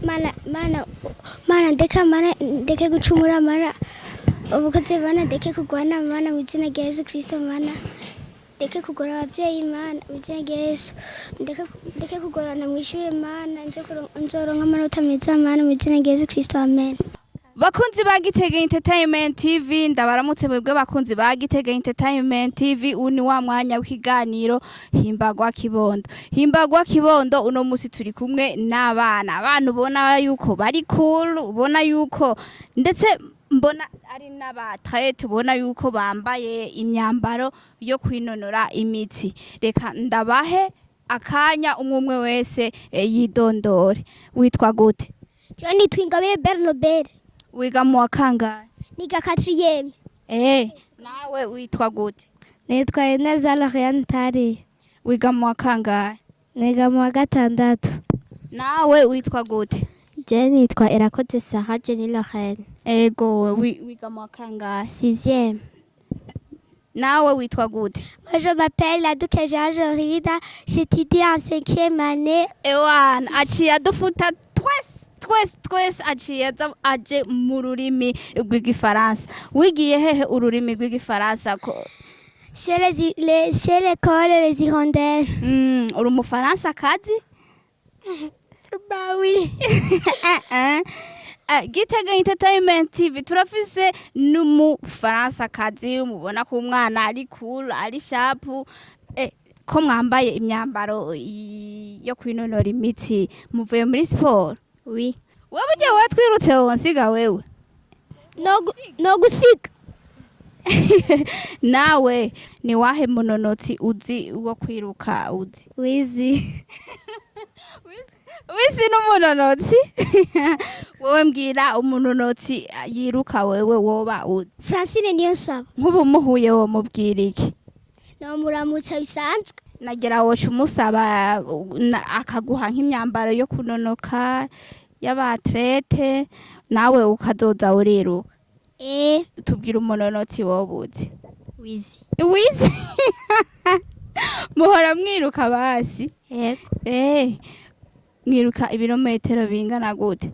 Mana, Mana, Mana, ndeka, Mana, ndeke gucumura, Mana, ubukoze, Mana, ndeke kugwana, Mana, mu izina rya Yesu Kristo, Mana, ndeke kugora abavyeyi, Mana, mu izina rya Yesu, ndeke kugorana mu ishure, Mana, nzoronka amanota meza, Mana, mu izina rya Yesu Kristo, amen. Bakunzi ba Gitega Entertainment TV, ndabaramutse mwebwe bakunzi ba Gitega Entertainment TV. Uyu ni wa mwanya w'ikiganiro Himbagwa Kibondo. Himbagwa Kibondo, uno musi turi kumwe n'abana, abana ubona yuko bari cool, ubona yuko ndetse mbona ari n'aba athlètes, ubona yuko bambaye imyambaro yo kwinonora imitsi. Reka ndabahe akanya, umwe umwe wese yidondore. Witwa gute? Jewe nitwa Ingabire Bernobert. Wiga mu wa kangahe? Niga quatrième. Nawe witwa gute? Nitwa Ineza Loriane Tari. Wiga mu wa kangahe? Niga mu wa gatandatu. Nawe witwa gute? Je nitwa Irakoze Sarah Jenny Lorraine. Ego, wiga mu wa kangahe? Sixième. Nawe witwa gute? Moi, je m'appelle Adukeja Jorida, j'étudie en cinquième année. Ewana, aciye adufuta twese twese twese, aciye aza aje mu rurimi rw'igifaransa. Wigiye hehe ururimi rw'igifaransa ko? Chez l'école Les Hirondelles. Uri umufaransa kazi? Bah oui. Gitega Entertainment TV, turafise n'umufaransa kazi. Mubona ko umwana ari cool, ari sharp. Ko mwambaye imyambaro yo kwinonora imitsi, muvuye muri siporo? Oui. Wewe ugiye, wewe twirutse wonsiga wewe. No gusiga. Nawe ni wahe munonotsi uzi wo kwiruka uzi? Wizi. Wisi n'umunonotsi? Wowe mbwira umunonotsi yiruka wewe woba uzi. Francine Niyonsaba. Nk'ubu muhuye wo mubwira iki? Nomuramutsa bisanzwe. Nagira woca umusaba akaguha nk'imyambaro yo kunonoka y'aba athlètes, nawe ukazoza uriruka. Eh. Tubwira umunonotsi woba uzi. Wizi. Wizi muhora mwiruka basi? Yego. Mwiruka ibirometero bingana gute?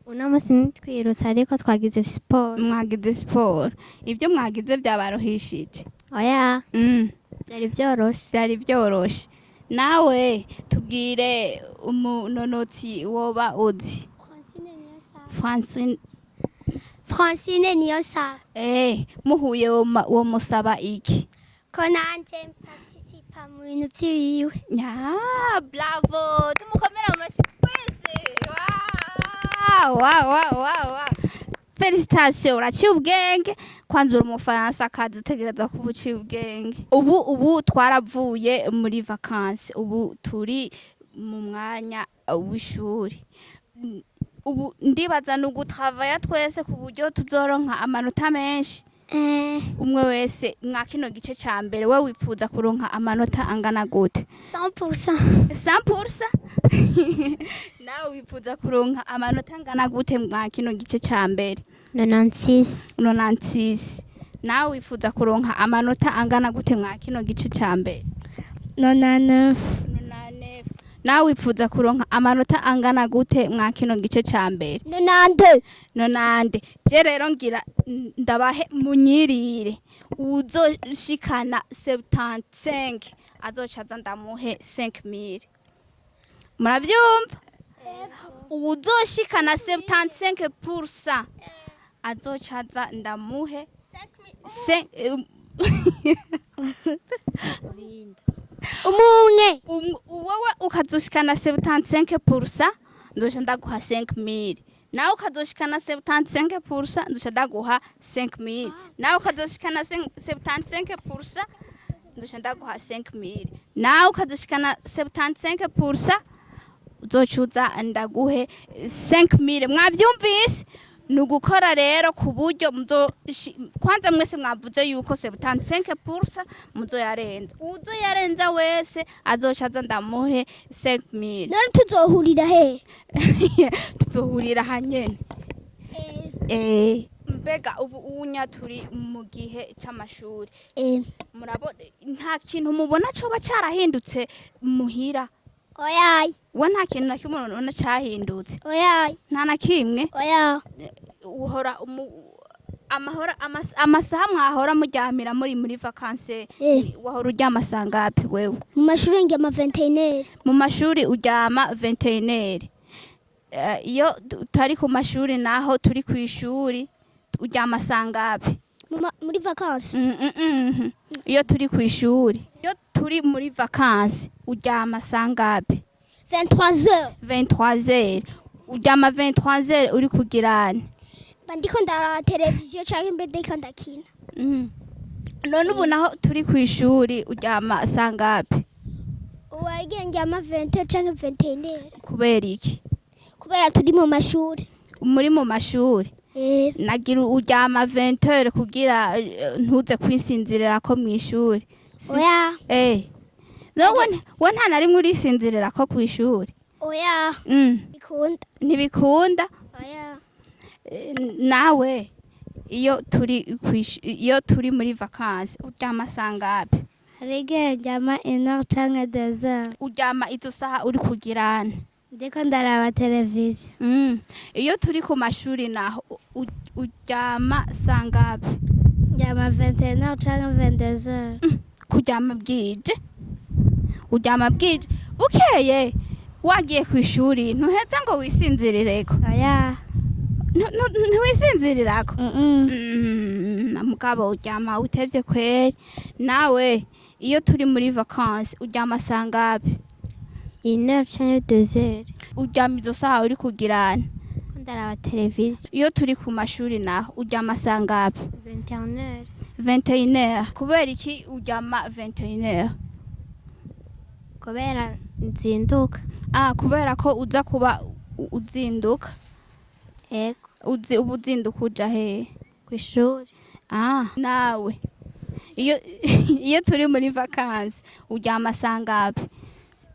Uno munsi ntitwirutse, ariko twagize siporo. Mwagize siporo. Ibyo mwagize byabaruhishije? Oya. Byari byoroshe. Byari byoroshe. Nawe tubwire umunonotsi woba uzi. Francine Niyonsaba. Francine. Francine Niyonsaba. Muhuye wo musaba iki? Ko nanje participa mu bintu vyiwiwe. Ya, bravo! Tumukomera amashyi twese. Wow, wow, wow, wow, wow. Félicitations, uraciye ubwenge. Kwanza uri umufaransa kazi, utegerezwa kuba uciye ubwenge. Ubu twaravuye muri vacances, ubu turi mu mwanya w'ishuri. Ubu ndibaza ni ugutravaya twese ku buryo tuzoronka amanota menshi. Eh. Umwe wese mwa kino gice ca mbere, we wipfuza kuronka amanota angana gute? 100%. 100%. Nawe wifuza kuronka amanota angana gute mwa kino gice ca mbere? 96. 96. Nawe wifuza kuronka amanota angana gute mwa kino gice ca mbere? 99. 99. Nawe wifuza kuronka amanota angana gute mwa kino gice ca mbere? 92. Nonante. Je rero ngira ndabahe munyirire, uzoshikana 75 azoca aza ndamuhe 5000. Muravyumva? Uzoshikana 75% azoca aza ndamuhe Umwe. Wowe ukazoshikana 75%, nzoca ndaguha 5000. Nawe ukazoshikana 75%, nzoca ndaguha 5000. Nawe ukazoshikana 75%, nzoca ndaguha 5000. Nawe ukazoshikana 75%, uzoca uza ndaguhe 5000. Mwavyumvise? Ni ugukora rero ku buryo kwanza mwese mwavuze yuko 75% muzoyarenza. Uzoyarenza wese azoca aza ndamuhe 5000. None tuzohurira he? Tuzohurira hanyene. Mbega ubu unya turi mu gihe c'amashuri, murabona nta kintu mubona coba carahindutse muhira? Oya. We nta kintu na kimwe ubona cahindutse? Oya. Nta na kimwe? Oya. Uhora amahora amasaha mwahora muryamira muri vacances, wahora uryama sangapi wewe? Mu mashuri ndyama 21. Mu mashuri uryama 21. Iyo utari ku mashuri naho, turi ku ishuri, uryama sangapi? Muri vacances? Iyo turi ku ishuri, iyo turi muri vacances, uryama sangapi? 23h. 23h. Uryama 23h uri kugirane? Mba ndiko ndaraba televiziyo canke mbe ndiko ndakina. None ubu naho turi ku ishuri uryama sangapi? Ubu harigihe ndyama 20 canke 21. Kubera iki? Kubera turi mu mashuri. Muri mu mashuri? Eh. Nagira uryama 20h kugira ntuze kwisinzirira ko mu ishuri. Oya. No we nta na rimwe urisinzirira ko ku ishuri? Oya. Bikunda. Ntibikunda? Oya. Nawe iyo turi muri vacances uryama sangapi? Hari igihe ndyama 1h canke 2h. Uryama izo saha uri kugirana? Ndiko ndaraba televiziyo. Iyo turi ku mashuri naho uryama sangapi? Ndyama 21h canke 22h. Kuryama bwije, uryama bwije, bukeye wagiye ku ishuri ntuheza ngo wisinzirireko? Oya. Ntiwisinzirirako? Mm. Mugabo uryama utevye kweri. Nawe iyo turi muri vacances uryama sangapi? 1h canke 2h. Uryama izo saha uri kugirana? Ndaraba televiziyo. Iyo turi ku mashuri naho uryama sangapi? 21h. 21h. Kubera iki uryama 21h? Kubera nzinduka. Ah, kubera ko uza kuba uzinduka? Ego. Uzi uba uzinduka uja hehe? Kw'ishuri. Ah, nawe iyo turi muri vacances uryama sangapi?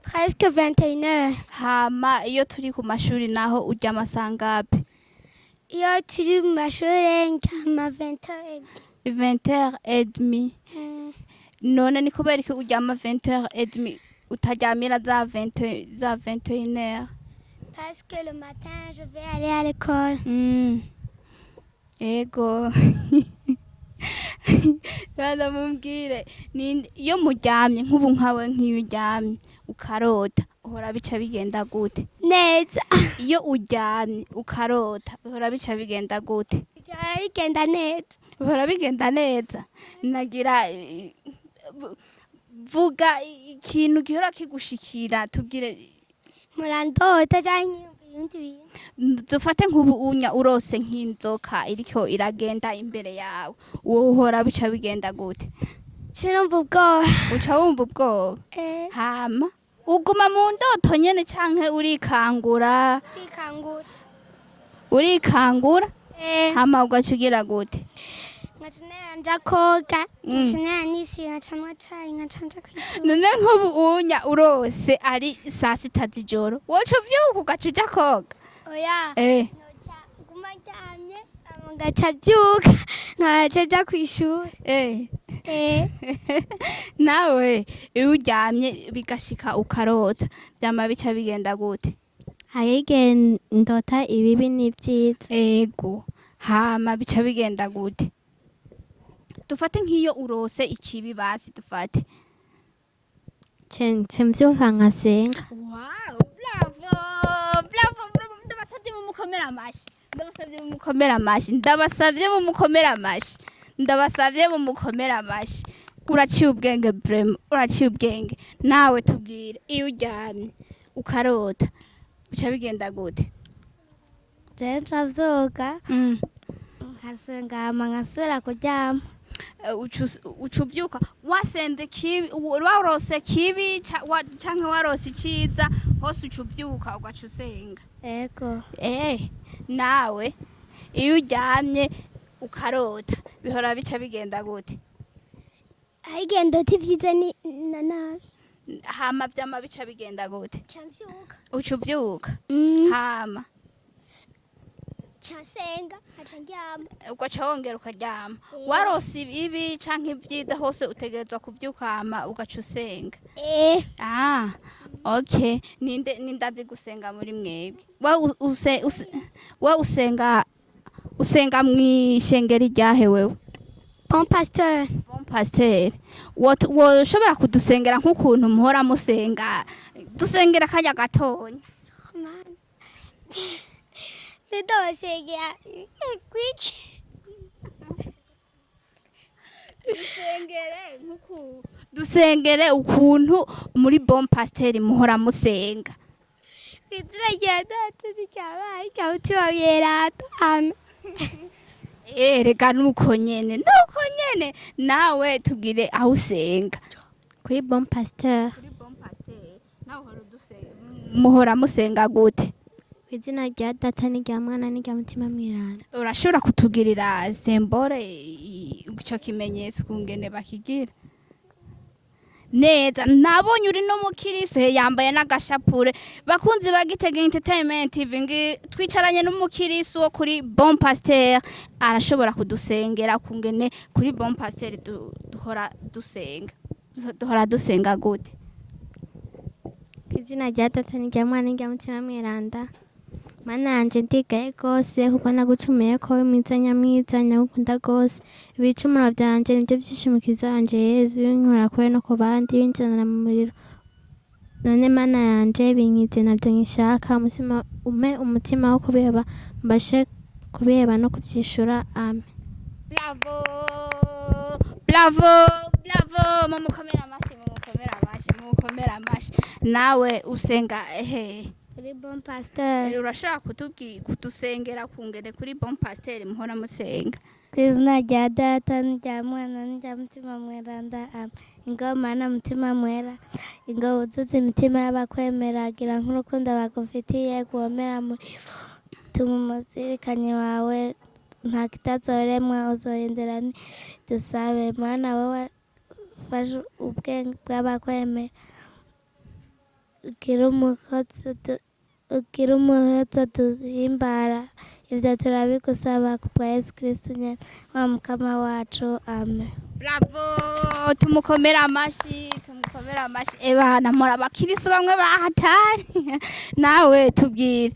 Presque 21h. Hama iyo turi ku mashuri naho uryama sangapi? Iyo turi mu mashuri ndyama 20h. 20h30. None ni kubera iki uryama 20h30, utaryamira za 20, za 21h? Parce que le matin, je vais aller à l'école. Ego. Baza mumbwire, iyo muryamye nk'ubu nkawe, nk'iyo uryamye ukarota, uhora bica bigenda gute? Neza. Iyo uryamye ukarota, bihora bica bigenda gute? Byahora bigenda neza. Bihora bigenda neza. Nagira vuga ikintu gihora kigushikira, tubwire. Murandota canke ibindi bintu. Dufate nk'ubu unya urose nk'inzoka iriko iragenda imbere yawe, wowe uhora bica bigenda gute? Sinumva ubwoba. Uca wumva ubwoba? Eh. Hama uguma mu ndoto nyene canke urikangura? Kwikangura. Urikangura? Eh. Hama ugaca ugira gute? Nkaca nja koga, nkaca nera nisiga, nkaca nywa cayi, nkaca nja kw'ishuri. None nk'ubu unya urose ari 6:00 z'ijoro, woca uvyuka ugaca uja koga? Oya. Eh. Noca nguma ndyamye, hama ngaca vyuka, nkaca nja kw'ishuri. Eh. Eh. Nawe iyo uryamye bigashika ukarota, vyama bica bigenda gute? Hari igihe ndota ibibi n'ibyiza. Ego. Hama bica bigenda gute? Dufate nk'iyo urose ikibi, basi dufate. Nce mvyuka nkasenga. Wow, bravo, bravo, bravo. Ndabasabye mumukomere amashi, ndabasabye mumukomere amashi, ndabasabye mumukomere amashi, ndabasabye mumukomere amashi. Uraciye ubwenge vraiment, uraciye ubwenge. Nawe tubwire, iyo uryamye ukarota, bica bigenda gute? Je nca mvyuka nkasenga, hama nkasubira kuryama. Uca uvyuka wasenze kibi, warose kibi canke warose iciza, hose uca uvyuka ugaca usenga? Ego. Nawe iyo uryamye ukarota, bihora bica bigenda gute? Hari igihe ndota ivyiza ni na nabi. Hama vyama bica bigenda gute? Nca mvyuka. Uca uvyuka? Hama? Nca nsenga, nkaca ndyama. Ugaca wongera ukaryama? Eh. Warose ibibi canke ivyiza, hose utegerezwa kuvyuka hama ugaca usenga? Eh. Ah. Okay, ninde azi gusenga muri mwebwe? We we usenga mw'ishengero ryahe wewe? Bon Pasteur. Bon Pasteur. Woshobora kudusengera nk'ukuntu muhora musenga? Dusengera akanya gatonya. Mana. Ndosengera kwiki? Dusengere nk'uku, dusengere ukuntu muri Bon Pasteur muhora musenga. Izina rya Data n'irya Mwana n'irya Mutima Mweranda. Amen. Reka nuko nyene, nuko nyene. Nawe tubwire aho usenga. Kuri Bon Pasteur. Kuri Bon Pasteur. Nawe uhora udusenga, muhora musenga gute? Ku izina rya Data n'irya Mwana n'irya Mutima Mweranda. Urashobora kutugirira symbole, ico kimenyetso kungene bakigira neza? Nabonye uri n'umukiriso, he, yambaye n'agashapure. Bakunzi ba Gitega Entertainment TV, ngi twicaranye n'umukiriso wo kuri Bon Pasteur. Arashobora kudusengera kungene kuri Bon Pasteur duhora dusenga. Duhora dusenga gute? Ku izina rya Data n'irya Mwana n'irya Mutima Mweranda. Mana yanje, ndigaye rwose kuko nagucumuye, ko uri mwiza nyamwiza, nyagukunda rwose. Ibicumuro vyanje nivyo vyishimukiza wanje Yezu, binkura kure no ku bandi, binjana mu muriro. None Mana yanje, binkize, navyo nkishaka. Umutima umpe, umutima wo kubiheba, mbashe kubiheba no kuvyishura. Amen. Bravo, bravo, bravo! Mumukomera amashyi, mumukomera amashyi, mumukomera amashyi. Nawe usenga ehe? Kuri Bon Pasteur. Urashobora kudusengera kungene kuri Bon Pasteur muhora musenga? Ku izina rya Data n'irya Mwana n'irya Mutima Mweranda. Amen. Ingo Mana Mutima Mwera, ingo wuzuze imitima y'abakwemera, gira nk'urukundo bagufitiye guhomera muri bo. Tuma umuzirikanyi wawe nta kitazoremwa uzohindura. Dusabe Mana, wowe ufashe ubwenge bw'abakwemera, ugira umuhoza duhimbara. Ivyo turabigusaba ku bwa Yesu Kristo nyene wa Mukama wacu. Amen. Bravo! Tumukomera amashyi, tumukomera amashyi. Ebana, muri abakirisu bamwe bahatari. Nawe tubwire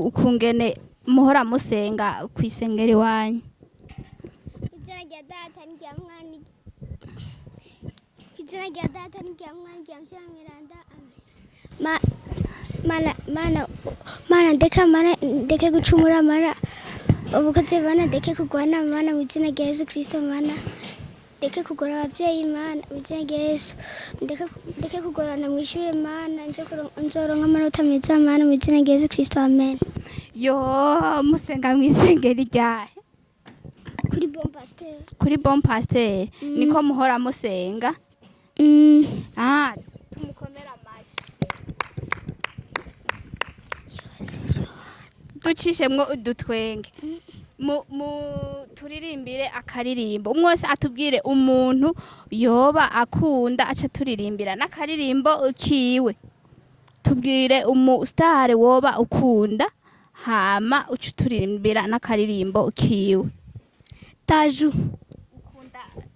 ukungene muhora musenga kw'isengero iwanyu. Izina rya Data n'irya Mwana, izina rya Data n'irya Mwana n'irya Mutima Mweranda. Amen. Mana, Mana, Mana, ndeka, Mana, ndeke gucumura, Mana, ubukozi, Mana, ndeke kugwana, Mana, mu izina rya Yesu Kristo, Mana, ndeke kugora abavyeyi, Mana, mu izina rya Yesu, ndeke kugorana mw'ishure, Mana, nzoronka amanota meza, Mana, mu izina rya Yesu Kristo. Amen. Yo, musenga mw'isengero ryahe? Kuri Bon Pasteur. Kuri Bon Pasteur niko muhora musenga? Mm. Ah, tumukomera amashyi, ducishemwo udutwenge. Mu turirimbire akaririmbo, umwe wese atubwire umuntu yoba akunda, aca turirimbira n'akaririmbo kiwe. Tubwire umu star woba ukunda, hama uca uturirimbira n'akaririmbo kiwe. Dadju.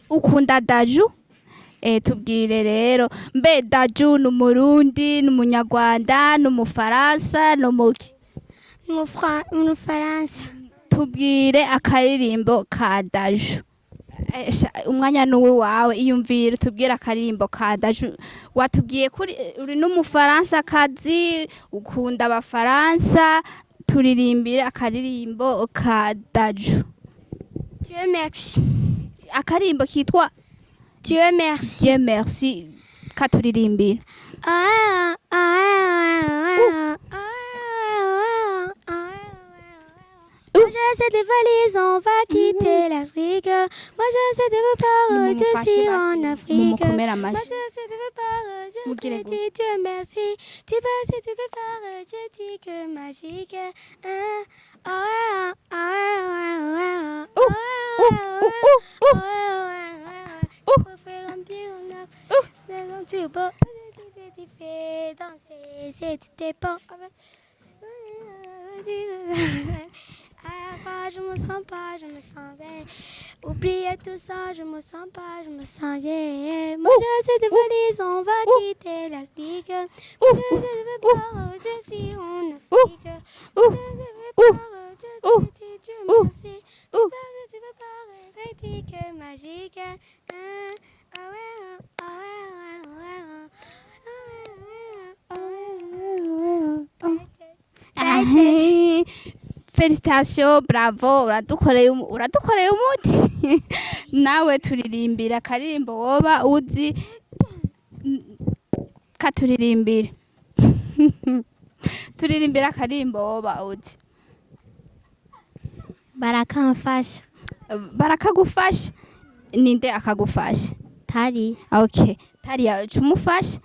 Ukunda Dadju? Tubwire rero, mbe Dadju ni umurundi, ni umunyarwanda, ni umufaransa, ni umuki? Umufaransa. Tubwire akaririmbo ka Dadju. Umwanya ni wawe, iyumvire tubwire akaririmbo ka Dadju. Watubwiye kuri uri n'umufaransa kazi, ukunda abafaransa. Turirimbire akaririmbo ka Dadju. Dieu merci. Akaririmbo kitwa Dieu merci. Dieu merci, katuririmbire. Ah, ah, ah, ah, ah, ah. Moi je sais des valises, on va quitter l'Afrique. Moi je sais de pas ici en Afrique. Mumukomere Moi amashyi. je sais de pas, je Mugire te dis Dieu merci. Tu passes quelque part, je dis que magique. Ah, ah, ah, ah, ah, Ouh, ouh, ouh, ouh, ouh. ouh. Ouh. Tu beau, tu fais danser, c'était bon. pas, je me sens pas, je me sens bien. Oubliez tout ça, je me sens pas, je me sens bien. Moi, je cette valise, on va quitter la speak. Moi, je vais pas d'ici en Afrique. Moi, je vais pas Dieu merci. Tu peux, tu peux pas rester magique. Ah, ah ouais, ah ouais, ah ouais, ah ouais, ah ouais. Ah, félicitations, bravo, uradukoreye umuti. Nawe turirimbira akaririmbo woba uzi, katuririmbire, turirimbira akaririmbo woba uzi. Barakamfasha. Barakagufasha? Ninde akagufasha? Tari. Okay, tariya, uca umufasha.